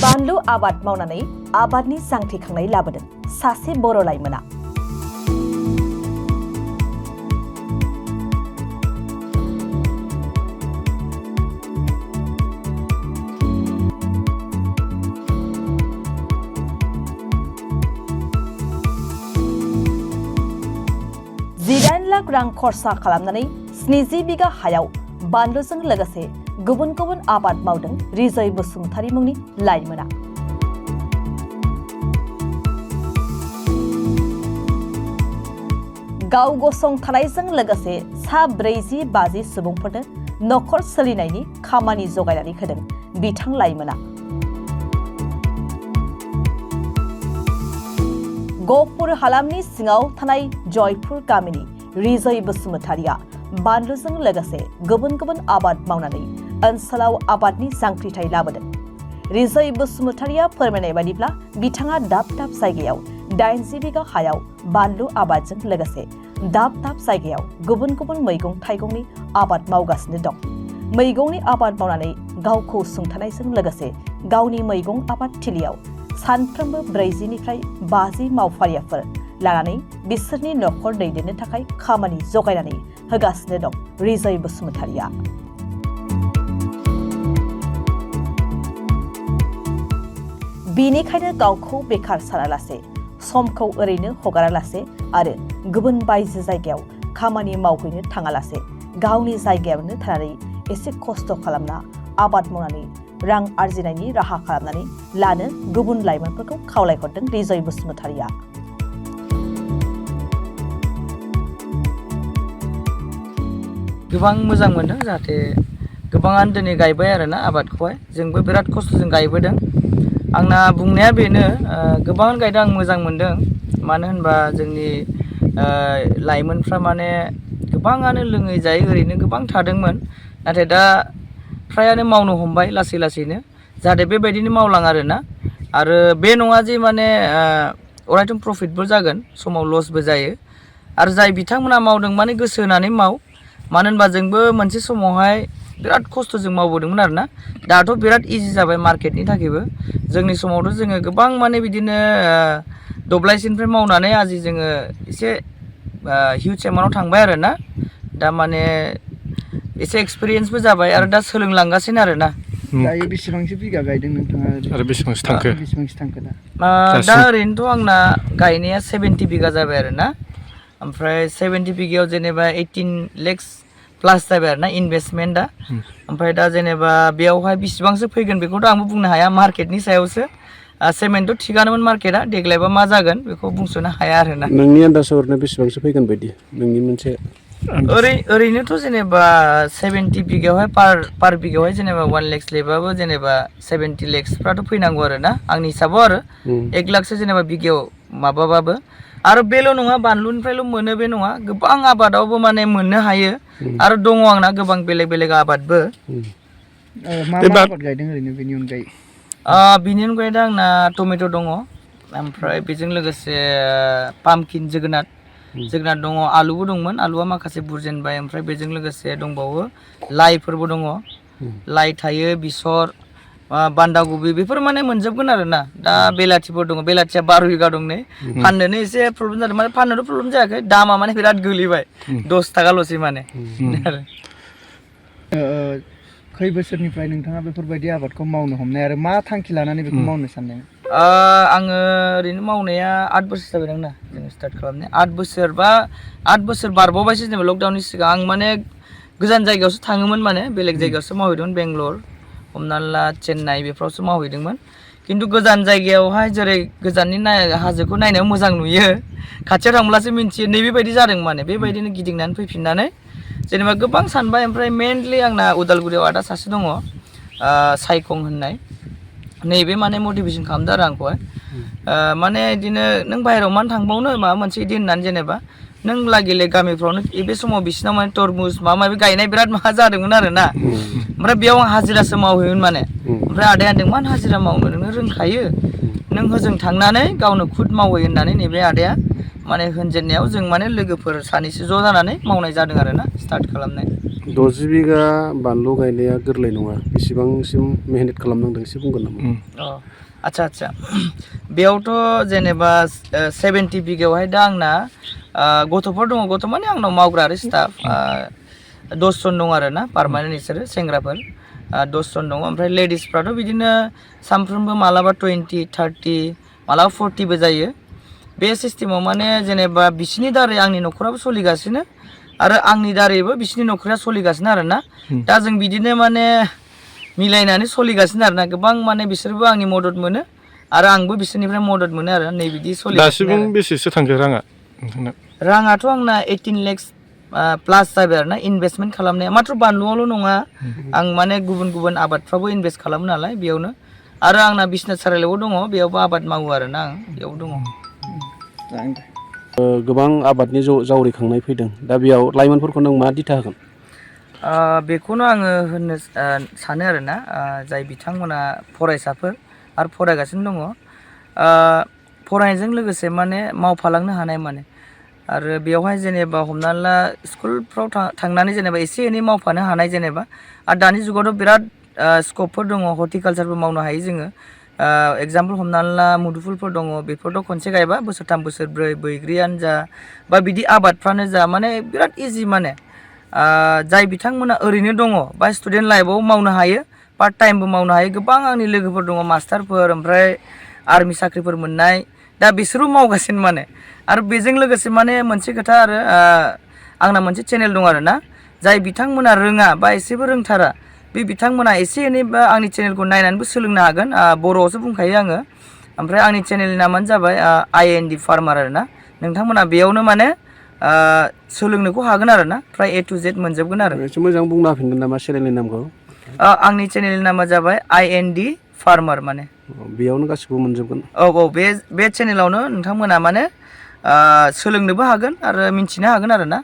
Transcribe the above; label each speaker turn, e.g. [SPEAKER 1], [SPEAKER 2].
[SPEAKER 1] बानलु आबाद मावनानै आबादनि जांख्रिखांनाय लाबोदों सासे बर' लाइमोना। $9 लाख रां खरसा खालामनानै 70 बिगा हायाव बानलुजों लोगोसे गुबुन गुबुन आबाद मावदों रिजय बसुमतारी मुंनि लाइमोना। गाव गसंथानायजों लोगोसे सा 40-50 सुबुंफोरनो नखर सोलिनायनि खामानि जगायनानै होदों बिथां लाइमोना। गहपुर हालामनि सिङाव थानाय जयपुर गामिनि रिजय बसुमतारीया बानलुजों लोगोसे गुबुन गुबुन आबाद मावनानै ओनसोलाव आबादनि जांख्रिथाय लाबोदों। रिजय बसुमतारीया फोरमायनाय बायदिब्ला बिथाङा दाब दाब जायगायाव 80 बिगा हायाव बानलु आबादजों लोगोसे दाब दाब जायगायाव गुबुन गुबुन मैगं थाइगंनि आबाद मावगासिनो दं। मैगंनि आबाद मावनानै गावखौ सुंथानायजों लोगोसे गावनि मैगं आबाद थिलियाव सानफ्रोमबो 40निफ्राय 50 मावफारियाफोर लानानै बिसोरनि नखर दैदेननो थाखाय खामानि जगायनानै होगासिनो दं रिजय बसुमतारीया। बेनिखायनो गावखौ बेकार सानालासे समखौ ओरैनो हगारालासे आरो गुबुन बायजो जायगायाव खामानि मावहैनो थाङालासे गावनि जायगायावनो थानानै एसे खस्थ' खालामना आबाद मावनानै रां आरजिनायनि राहा खालामनानै लानो गुबुन लाइमोनफोरखौ खावलायहरदों रिजय बसुमतारीया।
[SPEAKER 2] गोबां मोजां मोनदों जाहाथे गोबाङानो दिनै गायबाय आरोना आबादखौहाय जोंबो बिराद खस्थ'जों गायबोदों। आंना बुंनाया बेनो गोबां गायदों आं मोजां मोनदों मानो होनबा जोंनि लाइमोनफ्रा माने गोबाङानो लोङै जायै ओरैनो गोबां थादोंमोन नाथाय दा फ्रायानो मावनो हमबाय लासै लासैनो जाहाथे बेबायदिनो मावलां आरोना आरो बे नङा जे माने अरायथम प्रफिटबो जागोन समाव लसबो जायो आरो जाय बिथांमोना मावदों माने गोसो होनानै माव मानो होनबा जोंबो मोनसे समावहाय बिराद खस्थ'जों मावबोदोंमोन आरोना दाथ' बिराद इजि जाबाय मार्केटनि थाखायबो जोंनि समावथ' जोङो गोबां माने बिदिनो दब्लायसेनिफ्राय मावनानै आजि जोङो एसे हिउज एमाउन्टआव थांबाय आरोना दा माने एसे एक्सपिरियेन्सबो जाबाय आरो दा सोलोंलांगासिनो आरोना।
[SPEAKER 3] दायो बेसेबांसो बिगा गायदों नोंथाङा आरो बेसेबांसो थांखो
[SPEAKER 2] दा ओरैनोथ' आंना गायनाया 70 बिगा जाबाय आरोना ओमफ्राय 70 बिगायाव जेनेबा 18 lakhs प्लास जाबाय आरोना इनभेस्टमेन्टआ ओमफ्राय दा जेनेबा बेयावहाय बेसेबांसो फैगोन बेखौथ' आंबो बुंनो हाया मार्केटनि सायावसो सेमेन्टथ' थिगानोमोन मार्केटआ देग्लायबा मा जागोन बेखौ बुंस'नो हाया आरोना।
[SPEAKER 4] नोंनि आन्दाजाव ओरैनो बेसेबांसो फैगोन बायदि नोंनि मोनसे
[SPEAKER 2] ओरैनोथ' जेनेबा 70 बिगायावहाय पार बिगायावहाय जेनेबा 1 lakhs लेबाबो जेनेबा 70 lakhsफ्राथ' फैनांगौ आरोना आंनि हिसाबाव आरो 1 लाखसो जेनेबा बिगायाव माबाबाबो आरो बेल' नङा बानलुनिफ्रायल' मोनो बे नङा गोबां आबादावबो माने मोननो हायो आरो दङ आंना गोबां बेलेग बेलेग आबादबो।
[SPEAKER 3] मा आबाद गायदों ओरैनो बेनि अनगायै?
[SPEAKER 2] बिनि अनगायै दा आंना टमेट' दङ ओमफ्राय बेजों लोगोसे पामकिन जोगोनार दङ आलुबो दंमोन आलुआ माखासे बुरजेनबाय ओमफ्राय बेजों लोगोसे दंबावो लाइफोरबो दङ लाइ थायो बेसर बान्दा कबि बेफोर माने मोनजोबगोन आरोना दा बेलाथिफोर दङ बेलाथिया 12 बिगा दं नै फाननोनो एसे प्रब्लेम जादों माने फाननोथ' प्रब्लेम जायाखै दामा माने बिराद गोलैबाय 10 थाखाल'सै माने आरो
[SPEAKER 3] खै बोसोरनिफ्राय नोंथाङा बेफोरबायदि आबादखौ मावनो हमनाय आरो मा थांखि लानानै बेखौ मावनो सानदों?
[SPEAKER 2] आङो ओरैनो मावनाया 8 बोसोर जाबाय आंना जों स्टार्ट खालामनाया 8 बोसोर बारबावबायसो जेनेबा लकडाउननि सिगां आं माने गोजान जायगायावसो थाङोमोन माने बेलेग जायगायावसो मावहैदोंमोन बेंगलर हमना ला चेन्नाइ बेफोरावसो मावहैदोंमोन खिन्थु गोजान जायगायावहाय जेरै गोजाननि हाजोखौ नायनायाव मोजां नुयो खाथियाव थांब्लासो मिन्थियो नैबेबायदि जादों माने बेबायदिनो गिदिंनानै फैफिननानै जेनेबा गोबां सानबाय ओमफ्राय मेनलि आंना उदालगुरियाव आदा सासे दङ सायखं होननाय नैबे माने मटिभेसन खालामदों आरो आंखौहाय माने बिदिनो नों बाहेरायाव मानो थांबावनो माबा मोनसे बिदि होननानै जेनेबा नों लागेले गामिफ्रावनो बे समाव बिसिनाव माने तरमुज माबा माबि गायनाय बिराद माबा जादोंमोन आरोना ओमफ्राय बेयाव आं हाजिरासो मावहैयोमोन माने ओमफ्राय आदाया होनदों मानो हाजिरा मावनो नोंनो रोंखायो नों होजों थांनानै गावनो खुद मावहैयो होननानै नैबे आदाया माने होनजेननायाव जों माने लोगोफोर सानैसो ज' जानानै मावनाय जादों आरोना स्टार्ट खालामनाय।
[SPEAKER 4] 60 बिगा बानलु गायनाया गोरलै नङा बेसेबांसिम मेहनत खालामनांदों एसे बुंगोन नामा?
[SPEAKER 2] आच्छा बेयावथ' जेनेबा 70 बिगायावहाय दा आंना गथ'फोर दङ गथ' माने आंनाव मावग्रा आरो स्टाफ 10 जन दं आरो ना पार्मानेन्ट बिसोरो सेंग्राफोर 10 जन दङ ओमफ्राय लेडिसफ्राथ' बिदिनो सानफ्रोमबो मालाबा 20 30 मालाबा 40 बो जायो बे सिस्टेमाव माने जेनेबा बिसिनि दारै आंनि न'खराबो सोलिगासिनो आरो आंनि दारैबो बिसिनि न'खरा सोलिगासिनो आरो ना दा जों बिदिनो माने मिलायनानै सोलिगासिनो आरो ना गोबां माने बिसोरबो आंनि मदद मोनो आरो आंबो बिसोरनिफ्राय मदद मोनो आरो नै बिदि सोलिगासिनो
[SPEAKER 5] दासिम बेसेसो थांखो राङा नोंथांना?
[SPEAKER 2] राङाथ' आंना 18 लाख प्लास जाबाय आरो ना इनभेस्टमेन्ट खालामनाया माथ्र बानलुआवल' नङा आं माने गुबुन गुबुन आबादफ्रावबो इनभेस्ट खालामो नालाय बेयावनो आरो आंना बिजनेस सारायलायावबो दङ बेयावबो आबाद मावो आरो ना आं बेयाव दङ।
[SPEAKER 4] गोबां आबादनि जावरिखांनाय फैदों दा बेयाव लाइमोनफोरखौ नों मा दिथा होगोन?
[SPEAKER 2] बेखौनो आङो होननो सानो आरो ना जाय बिथांमोना फरायसाफोर आरो फरायगासिनो दङ फरायनायजों लोगोसे माने मावफालांनो हानाय माने आरो बेवहाय जेनेबा हमना ला स्कुलफ्राव थांनानै जेनेबा एसे एनै मावफानो हानाय जेनेबा आरो दानि जुगावथ' बिराद स्कपफोर दङ हर्टिकालसारबो मावनो हायो जोङो एगजामपोल हमनानै ला मुदुफुलफोर दङ बेफोरथ' खनसे गायबा बोसोरथाम बोसोरब्रै बैग्रियानो जा बा बिदि आबादफ्रानो जा माने बिराद इजि माने जाय बिथांमोना ओरैनो दङ बा स्टुडेन्ट लाइफआव मावनो हायो पार्ट टाइमबो मावनो हायो गोबां आंनि लोगोफोर दङ मास्टारफोर ओमफ्राय आर्मि साख्रिफोर मोननाय दा बिसोरबो मावगासिनो माने आरो बेजों लोगोसे माने मोनसे खोथा आरो आंना मोनसे चेनेल दं आरो ना जाय बिथांमोना रोङा बा एसेबो रोंथारा बे बिथांमोना एसे एनै बा आंनि चेनेलखौ नायनानैबो सोलोंनो हागोन बर'आवसो बुंखायो आङो ओमफ्राय आंनि चेनेलनि नामानो जाबाय IND फार्मार आरो ना नोंथांमोना बेयावनो माने सोलोंनोखौ हागोन आरो ना फ्राय A to Z मोनजोबगोन आरो
[SPEAKER 4] एसे मोजां बुंना होफिनगोन नामा चेनेलनि नामखौ?
[SPEAKER 2] आंनि चेनेलनि नामा जाबाय IND फार्मार माने
[SPEAKER 4] बेयावनो गासिबो मोनजोबगोन।
[SPEAKER 2] औ बे चेनेलावनो नोंथांमोना माने सोलोंनोबो हागोन आरो मिन्थिनो हागोन आरो ना